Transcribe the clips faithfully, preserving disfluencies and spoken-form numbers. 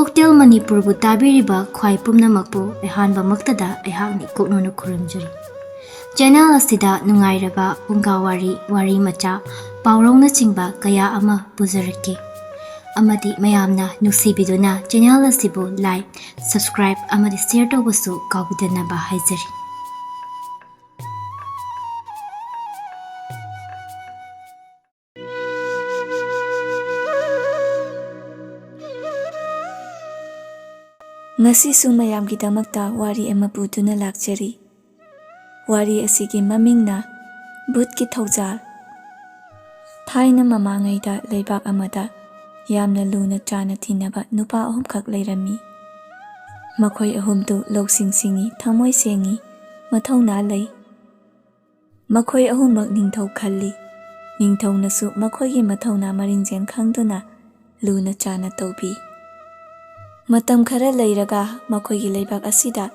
Hotel ꯃꯅꯤꯄꯨꯔꯕꯨ ꯇꯥꯕꯤꯔꯤꯕ ꯈ꯭ꯋꯥꯏ ꯄꯨꯝꯅꯃꯛꯄꯨ ꯑꯍꯥꯟꯕꯃꯛꯇꯗ ꯑꯩꯍꯥꯛꯅ ꯏꯀꯣꯛꯅꯅ ꯈꯨꯔꯨꯝꯖꯔꯤ꯫ ꯆꯦꯅꯦꯜ ꯑꯁꯤꯗ ꯅꯨꯡꯉꯥꯏꯔꯕ ꯐꯨꯡꯒꯥ ꯋꯥꯔꯤ, ꯋꯥꯔꯤ ꯃꯆꯥ, ꯄꯥꯎꯔꯧꯅꯆꯤꯡꯕ ꯀꯌꯥ ꯑꯃ ꯄꯨꯖꯔꯛꯀꯦ꯫ ꯑꯃꯗꯤ ꯃꯌꯥꯝꯅ ꯅꯨꯡꯁꯤꯕꯤꯗꯨꯅ ꯆꯦꯅꯦꯜ ꯑꯁꯤꯕꯨ like, subscribe ꯑꯃꯗꯤ share ꯇꯧꯕꯁꯨ ꯀꯥꯎꯕꯤꯗꯅꯕ ꯍꯥꯏꯖꯔꯤ꯫ ꯉꯁꯤꯁꯨ ꯃꯌꯥꯝꯒꯤꯗꯃꯛꯇ ꯋꯥꯔꯤ ꯑꯃ ꯄꯨꯗꯨꯅ ꯂꯥꯛꯆꯔꯤ꯫ ꯋꯥꯔꯤ ꯑꯁꯤꯒꯤ ꯃꯃꯤꯡꯅ ꯚꯨꯠꯀꯤ ꯊꯧꯖꯥꯜ꯫ ꯊꯥꯏꯅ ꯃꯃꯥꯡꯉꯩꯗ ꯂꯩꯕꯥꯛ ꯑꯃꯗ ꯌꯥꯝꯅ ꯂꯨꯅ ꯆꯥꯅ ꯇꯤꯟꯅꯕ ꯅꯨꯄꯥ ꯑꯍꯨꯝꯈꯛ ꯂꯩꯔꯝꯃꯤ꯫ ꯃꯈꯣꯏ ꯑꯍꯨꯝꯗꯨ ꯂꯧꯁꯤꯡ ꯁꯤꯡꯏ, ꯊꯃꯣꯏ ꯁꯦꯡꯏ, ꯃꯊꯧꯅꯥ ꯂꯩ꯫ ꯃꯈꯣꯏ ꯑꯍꯨꯝꯃꯛ ꯅꯤꯡꯊꯧ ꯈꯜꯂꯤ꯫ ꯅꯤꯡꯊꯧꯅꯁꯨ ꯃꯈꯣꯏꯒꯤ ꯃꯊꯧꯅꯥ ꯃꯔꯤꯡꯖꯦꯜ ꯈꯪꯗꯨꯅ ꯂꯨꯅ ꯆꯥꯅ ꯇꯧꯕꯤ꯫ ꯃꯇꯝ ꯈꯔ ꯂꯩꯔꯒ ꯃꯈꯣꯏꯒꯤ ꯂꯩꯕꯥꯛ ꯑꯁꯤꯗ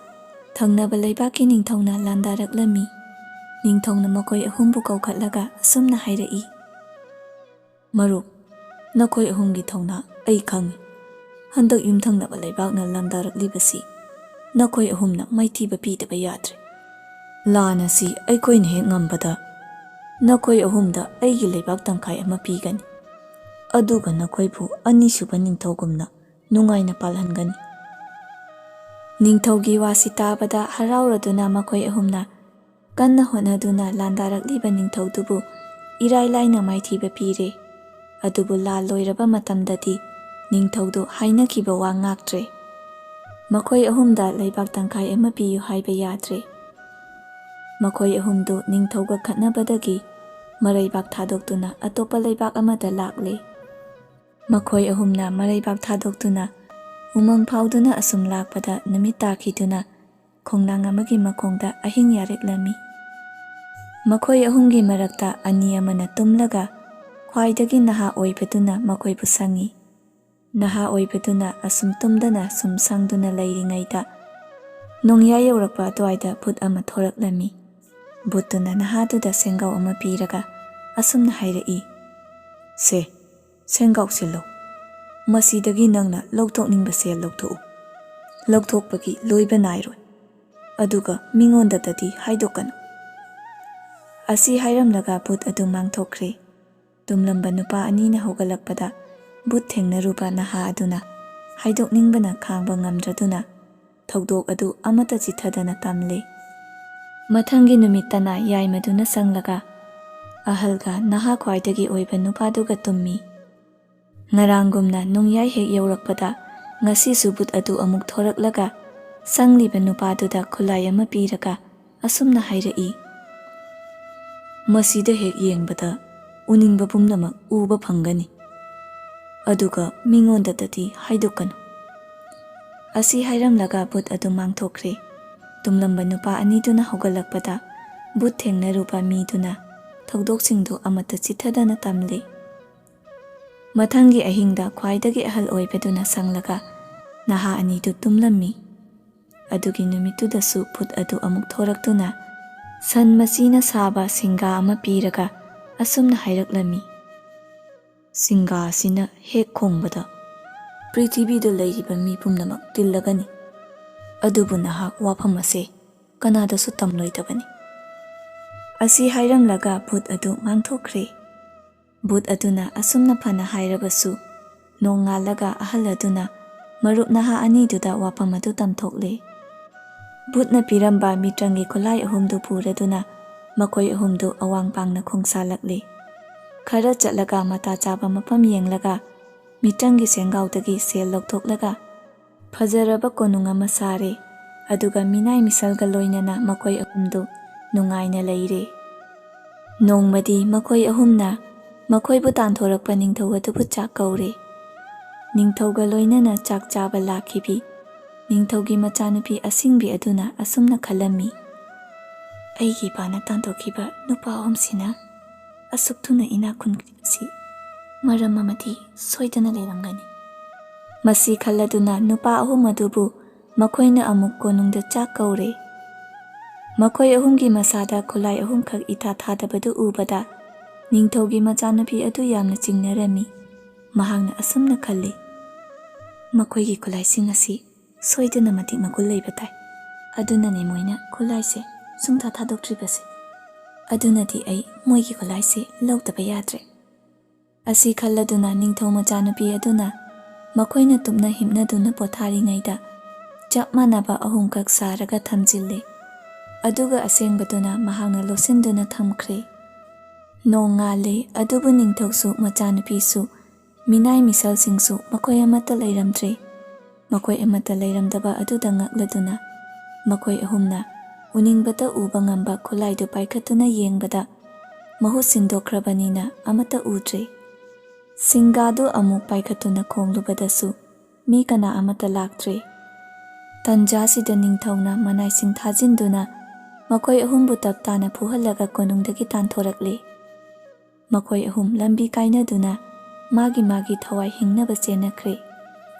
ꯊꯪꯅꯕ ꯂꯩꯕꯥꯛꯀꯤ ꯅꯤꯡꯊꯧꯅ ꯂꯥꯟꯗꯥꯔꯛꯂꯝꯃꯤ꯫ ꯅꯤꯡꯊꯧꯅ ꯃꯈꯣꯏ ꯑꯍꯨꯝꯕꯨ ꯀꯧꯈꯠꯂꯒ ꯑꯁꯨꯝꯅ ꯍꯥꯏꯔꯛꯏ, "ꯃꯔꯨꯞ, ꯅꯈꯣꯏ ꯑꯍꯨꯝꯒꯤ ꯊꯧꯅꯥ ꯑꯩ ꯈꯪꯏ꯫ ꯍꯟꯗꯛ ꯌꯨꯝꯊꯪꯅꯕ ꯂꯩꯕꯥꯛꯅ ꯂꯥꯟꯗꯥꯔꯛꯂꯤꯕꯁꯤ ꯅꯈꯣꯏ ꯑꯍꯨꯝꯅ ꯃꯥꯏꯊꯤꯕ ꯄꯤꯗꯕ ꯌꯥꯗ꯭ꯔꯦ꯫ ꯂꯥꯟ ꯑꯁꯤ ꯑꯩꯈꯣꯏꯅ ꯍꯦꯛ ꯉꯝꯕꯗ ꯅꯈꯣꯏ ꯑꯍꯨꯝꯗ ꯑꯩꯒꯤ ꯂꯩꯕꯥꯛ ꯇꯪꯈꯥꯏ ꯑꯃ ꯄꯤꯒꯅꯤ꯫ ꯑꯗꯨꯒ ꯅꯈꯣꯏꯕꯨ ꯑꯅꯤꯁꯨꯕ ꯅꯤꯡꯊꯧꯒꯨꯝꯅ ꯅꯨꯡꯉꯥꯏꯅ ꯄꯥꯜꯍꯟꯒꯅꯤ꯫" ꯅꯤꯡꯊꯧꯒꯤ ꯋꯥꯁꯤ ꯇꯥꯕꯗ ꯍꯔꯥꯎꯔꯗꯨꯅ ꯃꯈꯣꯏ ꯑꯍꯨꯝꯅ ꯀꯟꯅ ꯍꯣꯠꯅꯗꯨꯅ ꯂꯥꯟꯗꯥꯔꯛꯂꯤꯕ ꯅꯤꯡꯊꯧꯗꯨꯕꯨ ꯏꯔꯥꯏ ꯂꯥꯏꯅ ꯃꯥꯏꯊꯤꯕ ꯄꯤꯔꯦ꯫ ꯑꯗꯨꯕꯨ ꯂꯥꯜ ꯂꯣꯏꯔꯕ ꯃꯇꯝꯗꯗꯤ ꯅꯤꯡꯊꯧꯗꯨ ꯍꯥꯏꯅꯈꯤꯕ ꯋꯥ ꯉꯥꯛꯇ꯭ꯔꯦ꯫ ꯃꯈꯣꯏ ꯑꯍꯨꯝꯗ ꯂꯩꯕꯥꯛ ꯇꯪꯈꯥꯏ ꯑꯃ ꯄꯤꯌꯨ ꯍꯥꯏꯕ ꯌꯥꯗ꯭ꯔꯦ꯫ ꯃꯈꯣꯏ ꯑꯍꯨꯝꯗꯨ ꯅꯤꯡꯊꯧꯒ ꯈꯠꯅꯕꯗꯒꯤ ꯃꯔꯩꯕꯥꯛ ꯊꯥꯗꯣꯛꯇꯨꯅ ꯑꯇꯣꯞꯄ ꯂꯩꯕꯥꯛ ꯑꯃꯗ ꯂꯥꯛꯂꯦ꯫ ꯃꯈꯣꯏ ꯑꯍꯨꯝꯅ ꯃꯔꯩꯕꯥꯛ ꯊꯥꯗꯣꯛꯇꯨꯅ ꯎꯃꯪ ꯐꯥꯎꯗꯨꯅ ꯑꯁꯨꯝ ꯂꯥꯛꯄꯗ ꯅꯨꯃꯤꯠ ꯇꯥꯈꯤꯗꯨꯅ ꯈꯣꯡꯅꯥꯡ ꯑꯃꯒꯤ ꯃꯈꯣꯡꯗ ꯑꯍꯤꯡ ꯌꯥꯔꯦꯛꯂꯝꯃꯤ꯫ ꯃꯈꯣꯏ ꯑꯍꯨꯝꯒꯤ ꯃꯔꯛꯇ ꯑꯅꯤ ꯑꯃꯅ ꯇꯨꯝꯂꯒ ꯈ꯭ꯋꯥꯏꯗꯒꯤ ꯅꯍꯥ ꯑꯣꯏꯕꯗꯨꯅ ꯃꯈꯣꯏꯕꯨ ꯁꯪꯉꯤ꯫ ꯅꯍꯥ ꯑꯣꯏꯕꯗꯨꯅ ꯑꯁꯨꯝ ꯇꯨꯝꯗꯅ ꯁꯨꯝ ꯁꯪꯗꯨꯅ ꯂꯩꯔꯤꯉꯩꯗ ꯅꯣꯡꯌꯥꯏ ꯌꯧꯔꯛꯄ ꯑꯗꯨꯋꯥꯏꯗ ꯚꯨꯠ ꯑꯃ ꯊꯣꯔꯛꯂꯝꯃꯤ꯫ ꯚꯨꯠꯇꯨꯅ ꯅꯍꯥꯗꯨꯗ ꯁꯦꯡꯒꯥꯎ ꯑꯃ ꯄꯤꯔꯒ ꯑꯁꯨꯝꯅ ꯍꯥꯏꯔꯛꯏ, "ꯁꯦ, ꯁꯦꯡꯒꯥꯎꯁꯤꯜꯂꯣ꯫ "ꯃꯁꯤꯗꯒꯤ ꯅꯪꯅ ꯂꯧꯊꯣꯛꯅꯤꯡꯕ ꯁꯦꯜ ꯂꯧꯊꯣꯛꯎ꯫ ꯂꯧꯊꯣꯛꯄꯒꯤ ꯂꯣꯏꯕ ꯅꯥꯏꯔꯣꯏ꯫ ꯑꯗꯨꯒ ꯃꯤꯉꯣꯟꯗꯇꯗꯤ ꯍꯥꯏꯗꯣꯛꯀꯅꯨ"꯫ ꯑꯁꯤ ꯍꯥꯏꯔꯝꯂꯒ ꯚꯨꯠ ꯑꯗꯨ ꯃꯥꯡꯊꯣꯛꯈ꯭ꯔꯦ꯫ ꯇꯨꯝꯂꯝꯕ ꯅꯨꯄꯥ ꯑꯅꯤꯅ ꯍꯧꯒꯠꯂꯛꯄꯗ, ꯚꯨꯠ ꯊꯦꯡꯅꯔꯨꯕ ꯅꯍꯥ ꯑꯗꯨꯅ ꯍꯥꯏꯗꯣꯛꯅꯤꯡꯕꯅ ꯈꯥꯡꯕ ꯉꯝꯗ꯭ꯔꯗꯨꯅ, ꯊꯧꯗꯣꯛ ꯑꯗꯨ ꯑꯃꯠꯇ ꯆꯤꯠꯊꯗꯅ ꯇꯝꯂꯦ꯫ ꯃꯊꯪꯒꯤ ꯅꯨꯃꯤꯠꯇꯅ ꯌꯥꯏꯃꯗꯨꯅ ꯁꯪꯂꯒ, ꯑꯍꯜꯒ ꯅꯍꯥ ꯈ꯭ꯋꯥꯏꯗꯒꯤ ꯑꯣꯏꯕ ꯅꯨꯄꯥꯗꯨꯒ ꯇꯨꯝꯃꯤ꯫ ꯉꯔꯥꯡꯒꯨꯝꯅ ꯅꯣꯡꯌꯥꯏ ꯍꯦꯛ ꯌꯧꯔꯛꯄꯗ, ꯉꯁꯤꯁꯨ ꯚꯨꯠ ꯑꯗꯨ ꯑꯃꯨꯛ ꯊꯣꯔꯛꯂꯒ, ꯁꯪꯂꯤꯕ ꯅꯨꯄꯥꯗꯨꯗ ꯈꯨꯠꯂꯥꯏ ꯑꯃ ꯄꯤꯔꯒ ꯑꯁꯨꯝꯅ ꯍꯥꯏꯔꯛꯏ, "ꯃꯁꯤꯗ ꯍꯦꯛ ꯌꯦꯡꯕꯗ ꯎꯅꯤꯡꯕ ꯄꯨꯝꯅꯃꯛ ꯎꯕ ꯐꯪꯒꯅꯤ꯫ ꯑꯗꯨꯒ ꯃꯤꯉꯣꯟꯗꯇꯗꯤ ꯍꯥꯏꯗꯣꯛꯀꯅꯨ"꯫ ꯑꯁꯤ ꯍꯥꯏꯔꯝꯂꯒ ꯚꯨꯠ ꯑꯗꯨ ꯃꯥꯡꯊꯣꯛꯈ꯭ꯔꯦ꯫ ꯇꯨꯝꯂꯝꯕ ꯅꯨꯄꯥ ꯑꯅꯤꯗꯨꯅ ꯍꯧꯒꯠꯂꯛꯄꯗ, ꯚꯨꯠ ꯊꯦꯡꯅꯔꯨꯕ ꯃꯤꯗꯨꯅ ꯊꯧꯗꯣꯛꯁꯤꯡꯗꯨ ꯑꯃꯠꯇ ꯆꯤꯠꯊꯗꯅ ꯇꯝꯂꯦ꯫ ꯃꯊꯪꯒꯤ ꯑꯍꯤꯡꯗ ꯈ꯭ꯋꯥꯏꯗꯒꯤ ꯑꯍꯜ ꯑꯣꯏꯕꯗꯨꯅ ꯁꯪꯂꯒ ꯅꯍꯥ ꯑꯅꯤꯗꯨ ꯇꯨꯝꯂꯝꯃꯤ꯫ ꯑꯗꯨꯒꯤ ꯅꯨꯃꯤꯠꯇꯨꯗꯁꯨ ꯚꯨꯠ ꯑꯗꯨ ꯑꯃꯨꯛ ꯊꯣꯔꯛꯇꯨꯅ, ꯁꯟ ꯃꯆꯤꯅ ꯁꯥꯕ ꯁꯤꯡꯒꯥ ꯑꯃ ꯄꯤꯔꯒ ꯑꯁꯨꯝꯅ ꯍꯥꯏꯔꯛꯂꯝꯃꯤ, "ꯁꯤꯡꯒꯥ ꯑꯁꯤꯅ ꯍꯦꯛ ꯈꯣꯡꯕꯗ, ꯄ꯭ꯔꯤꯊꯤꯕꯤꯗ ꯂꯩꯔꯤꯕ ꯃꯤ ꯄꯨꯝꯅꯃꯛ ꯇꯤꯜꯂꯒꯅꯤ꯫ ꯑꯗꯨꯕꯨ ꯅꯍꯥꯛ ꯋꯥꯐꯝ ꯑꯁꯦ ꯀꯅꯥꯗꯁꯨ ꯇꯝꯂꯣꯏꯗꯕꯅꯤ"꯫ ꯑꯁꯤ ꯍꯥꯏꯔꯝꯂꯒ ꯚꯨꯠ ꯑꯗꯨ ꯃꯥꯡꯊꯣꯛꯈ꯭ꯔꯦ꯫ ꯚꯨꯠ ꯑꯗꯨꯅ ꯑꯁꯨꯝꯅ ꯐꯅ ꯍꯥꯏꯔꯕꯁꯨ, ꯅꯣꯡꯉꯥꯜꯂꯒ ꯑꯍꯜ ꯑꯗꯨꯅ ꯃꯔꯨꯞ ꯅꯍꯥ ꯑꯅꯤꯗꯨꯗ ꯋꯥꯐꯝ ꯑꯗꯨ ꯇꯝꯊꯣꯛꯂꯦ꯫ ꯚꯨꯠꯅ ꯄꯤꯔꯝꯕ ꯃꯤꯇ꯭ꯔꯪꯒꯤ ꯈꯨꯠꯂꯥꯏ ꯑꯍꯨꯝꯗꯨ ꯄꯨꯔꯗꯨꯅ ꯃꯈꯣꯏ ꯑꯍꯨꯝꯗꯨ ꯑꯋꯥꯡ ꯄꯥꯡꯅ ꯈꯣꯡꯁꯥꯜꯂꯛꯂꯦ꯫ ꯈꯔ ꯆꯠꯂꯒ ꯃꯇꯥ ꯆꯥꯕ ꯃꯐꯝ ꯌꯦꯡꯂꯒ ꯃꯤꯇ꯭ꯔꯪꯒꯤ ꯁꯦꯡꯒꯥꯎꯗꯒꯤ ꯁꯦꯜ ꯂꯧꯊꯣꯛꯂꯒ ꯐꯖꯔꯕ ꯀꯣꯅꯨꯡ ꯑꯃ ꯁꯥꯔꯦ꯫ ꯑꯗꯨꯒ ꯃꯤꯅꯥꯏ ꯃꯤꯁꯜꯒ ꯂꯣꯏꯅꯅ ꯃꯈꯣꯏ ꯑꯍꯨꯝꯗꯨ ꯅꯨꯡꯉꯥꯏꯅ ꯂꯩꯔꯦ꯫ ꯅꯣꯡꯃꯗꯤ ꯃꯈꯣꯏ ꯑꯍꯨꯝꯅ ꯃꯈꯣꯏꯕꯨ ꯇꯥꯟꯊꯣꯔꯛꯄ ꯅꯤꯡꯊꯧ ꯑꯗꯨꯕꯨ ꯆꯥꯛ ꯀꯧꯔꯦ꯫ ꯅꯤꯡꯊꯧꯒ ꯂꯣꯏꯅꯅ ꯆꯥꯛ ꯆꯥꯕ ꯂꯥꯛꯈꯤꯕꯤ ꯅꯤꯡꯊꯧꯒꯤ ꯃꯆꯥꯅꯨꯄꯤ ꯑꯁꯤꯡꯕꯤ ꯑꯗꯨꯅ ꯑꯁꯨꯝꯅ ꯈꯜꯂꯝꯃꯤ, "ꯑꯩꯒꯤ ꯏꯄꯥꯅ ꯇꯥꯟꯊꯣꯛꯈꯤꯕ ꯅꯨꯄꯥ ꯑꯍꯨꯝꯁꯤꯅ ꯑꯁꯨꯛ ꯊꯨꯅ ꯏꯅꯥꯛ ꯈꯨꯟꯈ꯭ꯔꯤꯕꯁꯤ ꯃꯔꯝ ꯑꯃꯗꯤ ꯁꯣꯏꯗꯅ ꯂꯩꯔꯝꯒꯅꯤ"꯫ ꯃꯁꯤ ꯈꯜꯂꯗꯨꯅ ꯅꯨꯄꯥ ꯑꯍꯨꯝ ꯑꯗꯨꯕꯨ ꯃꯈꯣꯏꯅ ꯑꯃꯨꯛ ꯀꯣꯅꯨꯡꯗ ꯆꯥꯛ ꯀꯧꯔꯦ꯫ ꯃꯈꯣꯏ ꯑꯍꯨꯝꯒꯤ ꯃꯁꯥꯗ ꯈꯨꯠꯂꯥꯏ ꯑꯍꯨꯝꯈꯛ ꯏꯊꯥ ꯊꯥꯗꯕꯗꯨ ꯎꯕꯗ ꯅꯤꯡꯊꯧꯒꯤ ꯃꯆꯥꯅꯨꯄꯤ ꯑꯗꯨ ꯌꯥꯝꯅ ꯆꯤꯡꯅꯔꯝꯃꯤ꯫ ꯃꯍꯥꯛꯅ ꯑꯁꯨꯝꯅ ꯈꯜꯂꯤ, "ꯃꯈꯣꯏꯒꯤ ꯈꯨꯠꯂꯥꯏꯁꯤꯡ ꯑꯁꯤ ꯁꯣꯏꯗꯅ ꯃꯇꯤꯛ ꯃꯒꯨꯟ ꯂꯩꯕ ꯇꯥꯏ꯫ ꯑꯗꯨꯅꯅꯦ ꯃꯣꯏꯅ ꯈꯨꯠꯂꯥꯏꯁꯦ ꯁꯨꯡꯊꯥ ꯊꯥꯗꯣꯛꯇ꯭ꯔꯤꯕꯁꯦ꯫ ꯑꯗꯨꯅꯗꯤ ꯑꯩ ꯃꯣꯏꯒꯤ ꯈꯨꯠꯂꯥꯏꯁꯦ ꯂꯧꯗꯕ ꯌꯥꯗ꯭ꯔꯦ"꯫ ꯑꯁꯤ ꯈꯜꯂꯗꯨꯅ ꯅꯤꯡꯊꯧ ꯃꯆꯥꯅꯨꯄꯤ ꯑꯗꯨꯅ ꯃꯈꯣꯏꯅ ꯇꯨꯞꯅ ꯍꯤꯞꯅꯗꯨꯅ ꯄꯣꯊꯥꯔꯤꯉꯩꯗ ꯆꯞ ꯃꯥꯟꯅꯕ ꯑꯍꯨꯝꯈꯛ ꯁꯥꯔꯒ ꯊꯝꯖꯤꯜꯂꯤ꯫ ꯑꯗꯨꯒ ꯑꯁꯦꯡꯕꯗꯨꯅ ꯃꯍꯥꯛꯅ ꯂꯣꯠꯁꯤꯟꯗꯨꯅ ꯊꯝꯈ꯭ꯔꯦ꯫ ꯅꯣꯡꯉꯥꯜꯂꯦ, ꯑꯗꯨꯕꯨ ꯅꯤꯡꯊꯧꯁꯨ ꯃꯆꯥꯅꯨꯄꯤꯁꯨ ꯃꯤꯅꯥꯏ ꯃꯤꯁꯜꯁꯤꯡꯁꯨ ꯃꯈꯣꯏ ꯑꯃꯠꯇ ꯂꯩꯔꯝꯗ꯭ꯔꯦ꯫ ꯃꯈꯣꯏ ꯑꯃꯠꯇ ꯂꯩꯔꯝꯗꯕ ꯑꯗꯨꯗ ꯉꯛꯂꯗꯨꯅ ꯃꯈꯣꯏ ꯑꯍꯨꯝꯅ ꯎꯅꯤꯡꯕꯇ ꯎꯕ ꯉꯝꯕ ꯈꯨꯠꯂꯥꯏꯗꯨ ꯄꯥꯏꯈꯠꯇꯨꯅ ꯌꯦꯡꯕꯗ ꯃꯍꯨꯠ ꯁꯤꯟꯗꯣꯛꯈ꯭ꯔꯕꯅꯤꯅ ꯑꯃꯠꯇ ꯎꯗ꯭ꯔꯦ꯫ ꯁꯤꯡꯒꯥꯗꯨ ꯑꯃꯨꯛ ꯄꯥꯏꯈꯠꯇꯨꯅ ꯈꯣꯡꯂꯨꯕꯗꯁꯨ ꯃꯤ ꯀꯅꯥ ꯑꯃꯠꯇ ꯂꯥꯛꯇ꯭ꯔꯦ꯫ ꯇꯟꯖꯥꯁꯤꯗ ꯅꯤꯡꯊꯧꯅ ꯃꯅꯥꯏꯁꯤꯡ ꯊꯥꯖꯤꯟꯗꯨꯅ ꯃꯈꯣꯏ ꯑꯍꯨꯝꯕꯨ ꯇꯞ ꯇꯥꯅ ꯐꯨꯍꯜꯂꯒ ꯀꯣꯅꯨꯡꯗꯒꯤ ꯇꯥꯟꯊꯣꯔꯛꯂꯦ꯫ ꯃꯈꯣꯏ ꯑꯍꯨꯝ ꯂꯝꯕꯤ ꯀꯥꯏꯅꯗꯨꯅ ꯃꯥꯒꯤ ꯃꯥꯒꯤ ꯊꯋꯥꯏ ꯍꯤꯡꯅꯕ ꯆꯦꯟꯅꯈ꯭ꯔꯦ꯫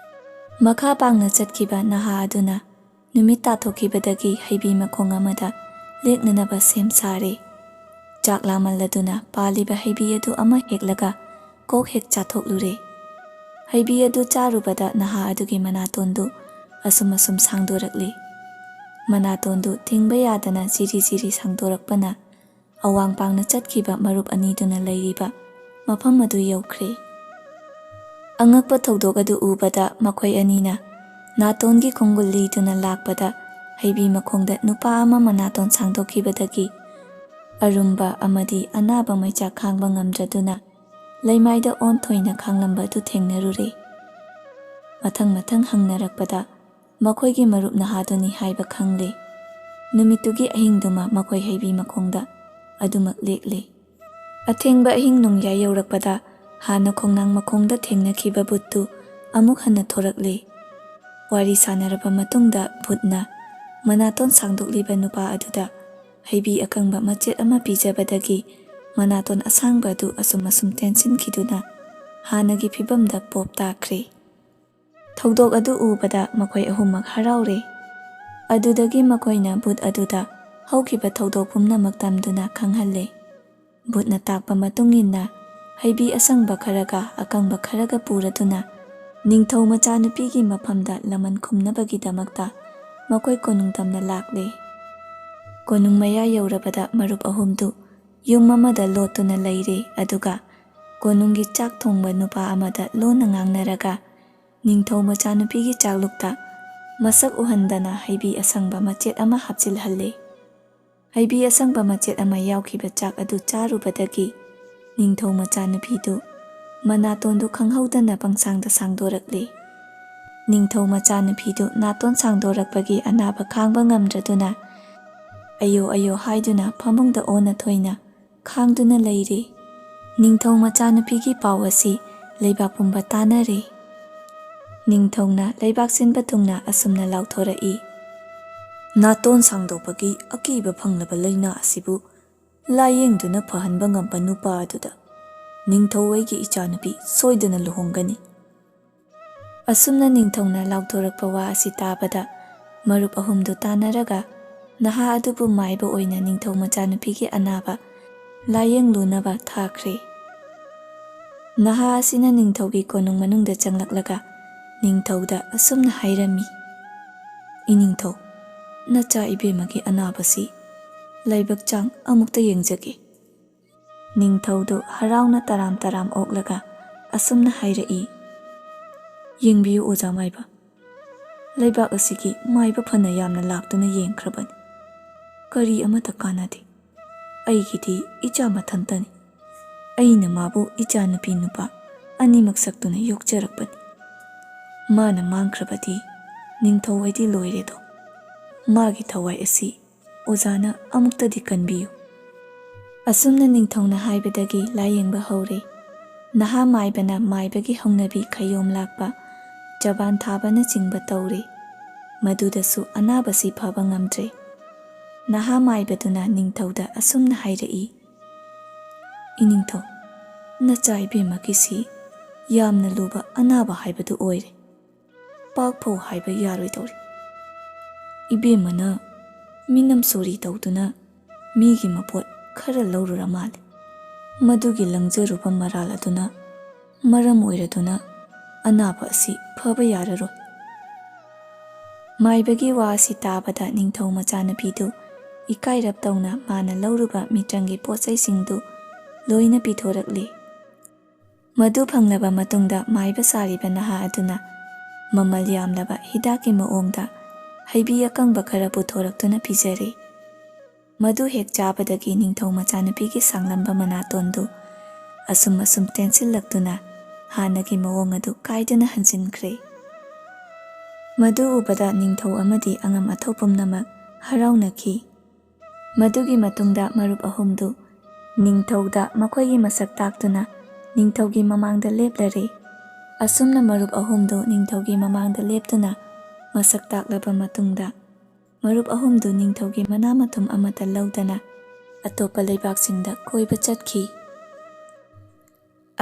ꯃꯈꯥ ꯄꯥꯡꯅ ꯆꯠꯈꯤꯕ ꯅꯍꯥ ꯑꯗꯨꯅ ꯅꯨꯃꯤꯠ ꯇꯥꯊꯣꯛꯈꯤꯕꯗꯒꯤ ꯍꯩꯕꯤ ꯃꯈꯣꯡ ꯑꯃꯗ ꯂꯦꯛꯅꯅꯕ ꯁꯦꯝ ꯁꯥꯔꯦ꯫ ꯆꯥꯛ ꯂꯥꯝꯃꯜꯂꯗꯨꯅ ꯄꯥꯜꯂꯤꯕ ꯍꯩꯕꯤ ꯑꯗꯨ ꯑꯃ ꯍꯦꯛꯂꯒ ꯀꯣꯛ ꯍꯦꯛ ꯆꯥꯊꯣꯛꯂꯨꯔꯦ꯫ ꯍꯩꯕꯤ ꯑꯗꯨ ꯆꯥꯔꯨꯕꯗ ꯅꯍꯥ ꯑꯗꯨꯒꯤ ꯃꯅꯥꯇꯣꯟꯗꯨ ꯑꯁꯨꯝ ꯑꯁꯨꯝ ꯁꯥꯡꯗꯣꯔꯛꯂꯤ꯫ ꯃꯅꯥꯇꯣꯟꯗꯨ ꯊꯤꯡꯕ ꯌꯥꯗꯅ ꯖꯤꯔꯤ ꯖꯤꯔꯤ ꯁꯥꯡꯗꯣꯔꯛꯄꯅ ꯑꯋꯥꯡ ꯄꯥꯡꯅ ꯆꯠꯈꯤꯕ ꯃꯔꯨꯞ ꯑꯅꯤꯗꯨꯅ ꯂꯩꯔꯤꯕ ꯃꯐꯝ ꯑꯗꯨ ꯌꯧꯈ꯭ꯔꯦ꯫ ꯑꯉꯛꯄ ꯊꯧꯗꯣꯛ ꯑꯗꯨ ꯎꯕꯗ ꯃꯈꯣꯏ ꯑꯅꯤꯅ ꯅꯥꯇꯣꯟꯒꯤ ꯈꯣꯡꯒꯨꯜ ꯂꯤꯗꯨꯅ ꯂꯥꯛꯄꯗ ꯍꯩꯕꯤ ꯃꯈꯣꯡꯗ ꯅꯨꯄꯥ ꯑꯃ ꯃꯅꯥꯇꯣꯟ ꯁꯥꯡꯗꯣꯛꯈꯤꯕꯗꯒꯤ ꯑꯔꯨꯝꯕ ꯑꯃꯗꯤ ꯑꯅꯥꯕ ꯃꯩꯆꯥꯛ ꯈꯥꯡꯕ ꯉꯝꯗ꯭ꯔꯗꯨꯅ ꯂꯩꯃꯥꯏꯗ ꯑꯣꯟꯊꯣꯏꯅ ꯈꯥꯡꯂꯝꯕ ꯑꯗꯨ ꯊꯦꯡꯅꯔꯨꯔꯦ꯫ ꯃꯊꯪ ꯃꯊꯪ ꯍꯪꯅꯔꯛꯄꯗ ꯃꯈꯣꯏꯒꯤ ꯃꯔꯨꯞ ꯅꯍꯥꯗꯨꯅꯤ ꯍꯥꯏꯕ ꯈꯪꯂꯦ꯫ ꯅꯨꯃꯤꯠꯇꯨꯒꯤ ꯑꯍꯤꯡꯗꯨꯃ ꯃꯈꯣꯏ ꯍꯩꯕꯤ ꯃꯈꯣꯡꯗ ꯑꯗꯨꯃꯛ ꯂꯦꯛꯂꯦ꯫ ꯑꯊꯦꯡꯕ ꯑꯍꯤꯡ ꯅꯣꯡꯌꯥꯏ ꯌꯧꯔꯛꯄꯗ ꯍꯥꯟꯅ ꯈꯣꯡꯅꯥꯡ ꯃꯈꯣꯡꯗ ꯊꯦꯡꯅꯈꯤꯕ ꯚꯨꯠꯇꯨ ꯑꯃꯨꯛ ꯍꯟꯅ ꯊꯣꯔꯛꯂꯦ꯫ ꯋꯥꯔꯤ ꯁꯥꯟꯅꯔꯕ ꯃꯇꯨꯡꯗ ꯚꯨꯠꯅ ꯃꯅꯥꯇꯣꯟ ꯁꯥꯡꯗꯣꯛꯂꯤꯕ ꯅꯨꯄꯥ ꯑꯗꯨꯗ ꯍꯩꯕꯤ ꯑꯀꯪꯕ ꯃꯆꯦꯠ ꯑꯃ ꯄꯤꯖꯕꯗꯒꯤ ꯃꯅꯥꯇꯣꯟ ꯑꯁꯥꯡꯕ ꯑꯗꯨ ꯑꯁꯨꯝ ꯑꯁꯨꯝ ꯇꯦꯟꯁꯤꯟꯈꯤꯗꯨꯅ ꯍꯥꯟꯅꯒꯤ ꯐꯤꯕꯝꯗ ꯄꯣꯞ ꯇꯥꯈ꯭ꯔꯦ꯫ ꯊꯧꯗꯣꯛ ꯑꯗꯨ ꯎꯕꯗ ꯃꯈꯣꯏ ꯑꯍꯨꯝꯃꯛ ꯍꯔꯥꯎꯔꯦ꯫ ꯑꯗꯨꯗꯒꯤ ꯃꯈꯣꯏꯅ ꯚꯨꯠ ꯑꯗꯨꯗ ꯍꯧꯈꯤꯕ ꯊꯧꯗꯣꯛ ꯄꯨꯝꯅꯃꯛ ꯇꯝꯗꯨꯅ ꯈꯪꯍꯜꯂꯦ꯫ ꯚꯨꯠꯅ ꯇꯥꯛꯄ ꯃꯇꯨꯡ ꯏꯟꯅ ꯍꯩꯕꯤ ꯑꯁꯪꯕ ꯈꯔꯒ ꯑꯀꯪꯕ ꯈꯔꯒ ꯄꯨꯔꯗꯨꯅ ꯅꯤꯡꯊꯧ ꯃꯆꯥꯅꯨꯄꯤꯒꯤ ꯃꯐꯝꯗ ꯂꯃꯟ ꯈꯨꯝꯅꯕꯒꯤꯗꯃꯛꯇ ꯃꯈꯣꯏ ꯀꯣꯅꯨꯡ ꯇꯝꯅ ꯂꯥꯛꯂꯦ꯫ ꯀꯣꯅꯨꯡ ꯃꯌꯥ ꯌꯧꯔꯕꯗ ꯃꯔꯨꯞ ꯑꯍꯨꯝꯗꯨ ꯌꯨꯝ ꯑꯃꯗ ꯂꯣꯠꯇꯨꯅ ꯂꯩꯔꯦ꯫ ꯑꯗꯨꯒ ꯀꯣꯅꯨꯡꯒꯤ ꯆꯥꯛ ꯊꯣꯡꯕ ꯅꯨꯄꯥ ꯑꯃꯗ ꯂꯣꯟꯅ ꯉꯥꯡꯅꯔꯒ ꯅꯤꯡꯊꯧ ꯃꯆꯥꯅꯨꯄꯤꯒꯤ ꯆꯥꯛꯂꯨꯛꯇ ꯃꯁꯛ ꯎꯍꯟꯗꯅ ꯍꯩꯕꯤ ꯑꯁꯪꯕ ꯃꯆꯦꯠ ꯑꯃ ꯍꯥꯞꯆꯤꯜꯍꯜꯂꯦ꯫ ꯍꯩꯕꯤ ꯑꯁꯪꯕ ꯃꯆꯦꯠ ꯑꯃ ꯌꯥꯎꯈꯤꯕ ꯆꯥꯛ ꯑꯗꯨ ꯆꯥꯔꯨꯕꯗꯒꯤ ꯅꯤꯡꯊꯧ ꯃꯆꯥꯅꯨꯄꯤꯗꯨ ꯃꯅꯥꯇꯣꯟꯗꯨ ꯈꯪꯍꯧꯗꯅ ꯄꯪꯁꯥꯡꯗ ꯁꯥꯡꯗꯣꯔꯛꯂꯦ꯫ ꯅꯤꯡꯊꯧ ꯃꯆꯥꯅꯨꯄꯤꯗꯨ ꯅꯥꯇꯣꯟ ꯁꯥꯡꯗꯣꯔꯛꯄꯒꯤ ꯑꯅꯥꯕ ꯈꯥꯡꯕ ꯉꯝꯗ꯭ꯔꯗꯨꯅ ꯑꯌꯣ ꯑꯌꯣ ꯍꯥꯏꯗꯨꯅ ꯐꯃꯨꯡꯗ ꯑꯣꯟꯅ ꯊꯣꯏꯅ ꯈꯥꯡꯗꯨꯅ ꯂꯩꯔꯦ꯫ ꯅꯤꯡꯊꯧ ꯃꯆꯥꯅꯨꯄꯤꯒꯤ ꯄꯥꯎ ꯑꯁꯤ ꯂꯩꯕꯥꯛ ꯄꯨꯝꯕ ꯇꯥꯅꯔꯦ꯫ ꯅꯤꯡꯊꯧꯅ ꯂꯩꯕꯥꯛ ꯁꯤꯟꯕ ꯊꯨꯡꯅ ꯑꯁꯨꯝꯅ ꯂꯥꯎꯊꯣꯔꯛꯏ, "ꯅꯥꯇꯣꯟ ꯁꯥꯡꯗꯣꯛꯄꯒꯤ ꯑꯀꯤꯕ ꯐꯪꯂꯕ ꯂꯥꯏꯅꯥ ꯑꯁꯤꯕꯨ ꯂꯥꯏꯌꯦꯡꯗꯨꯅ ꯐꯍꯟꯕ ꯉꯝꯕ ꯅꯨꯄꯥ ꯑꯗꯨꯗ ꯅꯤꯡꯊꯧ ꯑꯩꯒꯤ ꯏꯆꯥꯅꯨꯄꯤ ꯁꯣꯏꯗꯅ ꯂꯨꯍꯣꯡꯒꯅꯤ"꯫ ꯑꯁꯨꯝꯅ ꯅꯤꯡꯊꯧꯅ ꯂꯥꯎꯊꯣꯔꯛꯄ ꯋꯥ ꯑꯁꯤ ꯇꯥꯕꯗ ꯃꯔꯨꯞ ꯑꯍꯨꯝꯗꯨ ꯇꯥꯟꯅꯔꯒ ꯅꯍꯥ ꯑꯗꯨꯕꯨ ꯃꯥꯏꯕ ꯑꯣꯏꯅ ꯅꯤꯡꯊꯧ ꯃꯆꯥꯅꯨꯄꯤꯒꯤ ꯑꯅꯥꯕ ꯂꯥꯏꯌꯦꯡꯂꯨꯅꯕ ꯊꯥꯈ꯭ꯔꯦ꯫ ꯅꯍꯥ ꯑꯁꯤꯅ ꯅꯤꯡꯊꯧꯒꯤ ꯀꯣꯅꯨꯡ ꯃꯅꯨꯡꯗ ꯆꯪꯂꯛꯂꯒ ꯅꯤꯡꯊꯧꯗ ꯑꯁꯨꯝꯅ ꯍꯥꯏꯔꯝꯃꯤ, "ꯏꯅꯤꯡꯊꯧ, ꯅꯆꯥ ꯏꯕꯦꯝꯃꯒꯤ ꯑꯅꯥꯕꯁꯤ ꯂꯥꯏꯕꯛ ꯆꯥꯡ ꯑꯃꯨꯛꯇ ꯌꯦꯡꯖꯒꯦ"꯫ ꯅꯤꯡꯊꯧꯗꯨ ꯍꯔꯥꯎꯅ ꯇꯔꯥꯝ ꯇꯔꯥꯝ ꯑꯣꯛꯂꯒ ꯑꯁꯨꯝꯅ ꯍꯥꯏꯔꯛꯏ, "ꯌꯦꯡꯕꯤꯌꯨ ꯑꯣꯖꯥ ꯃꯥꯏꯕ, ꯂꯩꯕꯥꯛ ꯑꯁꯤꯒꯤ ꯃꯥꯏꯕ ꯐꯅ ꯌꯥꯝꯅ ꯂꯥꯛꯇꯨꯅ ꯌꯦꯡꯈ꯭ꯔꯕꯅꯤ꯫ ꯀꯔꯤ ꯑꯃꯠꯇ ꯀꯥꯟꯅꯗꯦ꯫ ꯑꯩꯒꯤꯗꯤ ꯏꯆꯥ ꯃꯊꯟꯇꯅꯤ꯫ ꯑꯩꯅ ꯃꯥꯕꯨ ꯏꯆꯥꯅꯨꯄꯤ ꯅꯨꯄꯥ ꯑꯅꯤꯃꯛ ꯁꯛꯇꯨꯅ ꯌꯣꯛꯆꯔꯛꯄꯅꯤ꯫ ꯃꯥꯅ ꯃꯥꯡꯈ꯭ꯔꯕꯗꯤ ꯅꯤꯡꯊꯧ ꯑꯩꯗꯤ ꯂꯣꯏꯔꯦꯗꯣ꯫ ꯃꯥꯒꯤ ꯊꯋꯥꯏ ꯑꯁꯤ ꯑꯣꯖꯥꯅ ꯑꯃꯨꯛꯇꯗꯤ ꯀꯟꯕꯤꯌꯨ"꯫ ꯑꯁꯨꯝꯅ ꯅꯤꯡꯊꯧꯅ ꯍꯥꯏꯕꯗꯒꯤ ꯂꯥꯏꯌꯦꯡꯕ ꯍꯧꯔꯦ꯫ ꯅꯍꯥ ꯃꯥꯏꯕꯅ ꯃꯥꯏꯕꯒꯤ ꯍꯧꯅꯕꯤ ꯈꯌꯣꯝ ꯂꯥꯛꯄ, ꯆꯕꯥꯟ ꯊꯥꯕꯅꯆꯤꯡꯕ ꯇꯧꯔꯦ꯫ ꯃꯗꯨꯗꯁꯨ ꯑꯅꯥꯕꯁꯤ ꯐꯕ ꯉꯝꯗ꯭ꯔꯦ꯫ ꯅꯍꯥ ꯃꯥꯏꯕꯗꯨꯅ ꯅꯤꯡꯊꯧꯗ ꯑꯁꯨꯝꯅ ꯍꯥꯏꯔꯛꯏ, "ꯏꯅꯤꯡꯊꯧ, ꯅꯆꯥ ꯏꯕꯦꯝꯃꯒꯤꯁꯤ ꯌꯥꯝꯅ ꯂꯨꯕ ꯑꯅꯥꯕ ꯍꯥꯏꯕꯗꯨ ꯑꯣꯏꯔꯦ꯫ ꯄꯥꯛ ꯐꯧ ꯍꯥꯏꯕ ꯌꯥꯔꯣꯏꯗꯧꯔꯤ꯫ ꯏꯕꯦꯝꯃꯅ ꯃꯤꯅꯝ ꯁꯣꯔꯤ ꯇꯧꯗꯨꯅ ꯃꯤꯒꯤ ꯃꯄꯣꯠ ꯈꯔ ꯂꯧꯔꯨꯔ ꯃꯥꯜꯂꯦ꯫ ꯃꯗꯨꯒꯤ ꯂꯪꯖꯔꯨꯕ ꯃꯔꯥꯜ ꯑꯗꯨꯅ ꯃꯔꯝ ꯑꯣꯏꯔꯗꯨꯅ ꯑꯅꯥꯕ ꯑꯁꯤ ꯐꯕ ꯌꯥꯔꯔꯣꯏ꯫ ꯃꯥꯏꯕꯒꯤ ꯋꯥ ꯑꯁꯤ ꯇꯥꯕꯗ ꯅꯤꯡꯊꯧ ꯃꯆꯥꯅꯨꯄꯤꯗꯨ ꯏꯀꯥꯏꯔꯞ ꯇꯧꯅ ꯃꯥꯅ ꯂꯧꯔꯨꯕ ꯃꯤꯇ꯭ꯔꯪꯒꯤ ꯄꯣꯠ ꯆꯩꯁꯤꯡꯗꯨ ꯂꯣꯏꯅ ꯄꯤꯊꯣꯔꯛꯂꯦ꯫ ꯃꯗꯨ ꯐꯪꯂꯕ ꯃꯇꯨꯡꯗ ꯃꯥꯏꯕ ꯁꯥꯔꯤꯕ ꯅꯍꯥ ꯑꯗꯨꯅ ꯃꯃꯜ ꯌꯥꯝꯂꯕ ꯍꯤꯗꯥꯛꯀꯤ ꯃꯑꯣꯡꯗ ꯍꯩꯕꯤ ꯑꯀꯪꯕ ꯈꯔ ꯄꯨꯊꯣꯔꯛꯇꯨꯅ ꯄꯤꯖꯔꯦ꯫ ꯃꯗꯨ ꯍꯦꯛ ꯆꯥꯕꯗꯒꯤ ꯅꯤꯡꯊꯧ ꯃꯆꯥꯅꯨꯄꯤꯒꯤ ꯁꯥꯡꯂꯝꯕ ꯃꯅꯥꯇꯣꯟꯗꯨ ꯑꯁꯨꯝ ꯑꯁꯨꯝ ꯇꯦꯟꯁꯤꯜꯂꯛꯇꯨꯅ ꯍꯥꯟꯅꯒꯤ ꯃꯑꯣꯡ ꯑꯗꯨ ꯀꯥꯏꯗꯅ ꯍꯟꯖꯤꯟꯈ꯭ꯔꯦ꯫ ꯃꯗꯨ ꯎꯕꯗ ꯅꯤꯡꯊꯧ ꯑꯃꯗꯤ ꯑꯉꯝ ꯑꯊꯧ ꯄꯨꯝꯅꯃꯛ ꯍꯔꯥꯎꯅꯈꯤ꯫ ꯃꯗꯨꯒꯤ ꯃꯇꯨꯡꯗ ꯃꯔꯨꯞ ꯑꯍꯨꯝꯗꯨ ꯅꯤꯡꯊꯧꯗ ꯃꯈꯣꯏꯒꯤ ꯃꯁꯛ ꯇꯥꯛꯇꯨꯅ ꯅꯤꯡꯊꯧꯒꯤ ꯃꯃꯥꯡꯗ ꯂꯦꯞꯂꯔꯦ꯫ ꯑꯁꯨꯝꯅ ꯃꯔꯨꯞ ꯑꯍꯨꯝꯗꯨ ꯅꯤꯡꯊꯧꯒꯤ ꯃꯃꯥꯡꯗ ꯂꯦꯞꯇꯨꯅ ꯃꯁꯛ ꯇꯥꯛꯂꯕ ꯃꯇꯨꯡꯗ, ꯃꯔꯨꯞ ꯑꯍꯨꯝꯗꯨ ꯅꯤꯡꯊꯧꯒꯤ ꯃꯅꯥ ꯃꯊꯨꯝ ꯑꯃꯠꯇ ꯂꯧꯗꯅ ꯑꯇꯣꯞꯄ ꯂꯩꯕꯥꯛꯁꯤꯡꯗ ꯀꯣꯏꯕ ꯆꯠꯈꯤ꯫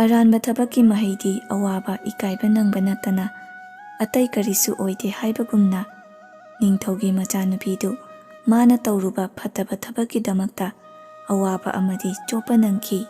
ꯑꯔꯥꯟꯕ ꯊꯕꯛꯀꯤ ꯃꯍꯩꯗꯤ ꯑꯋꯥꯕ ꯏꯀꯥꯏꯕ ꯅꯪꯕ ꯅꯠꯇꯅ ꯑꯇꯩ ꯀꯔꯤꯁꯨ ꯑꯣꯏꯗꯦ ꯍꯥꯏꯕꯒꯨꯝꯅ, ꯅꯤꯡꯊꯧꯒꯤ ꯃꯆꯥꯅꯨꯄꯤꯗꯨ ꯃꯥꯅ ꯇꯧꯔꯨꯕ ꯐꯠꯇꯕ ꯊꯕꯛꯀꯤꯗꯃꯛꯇ ꯑꯋꯥꯕ ꯑꯃꯗꯤ ꯆꯣꯞꯄ ꯅꯪꯈꯤ꯫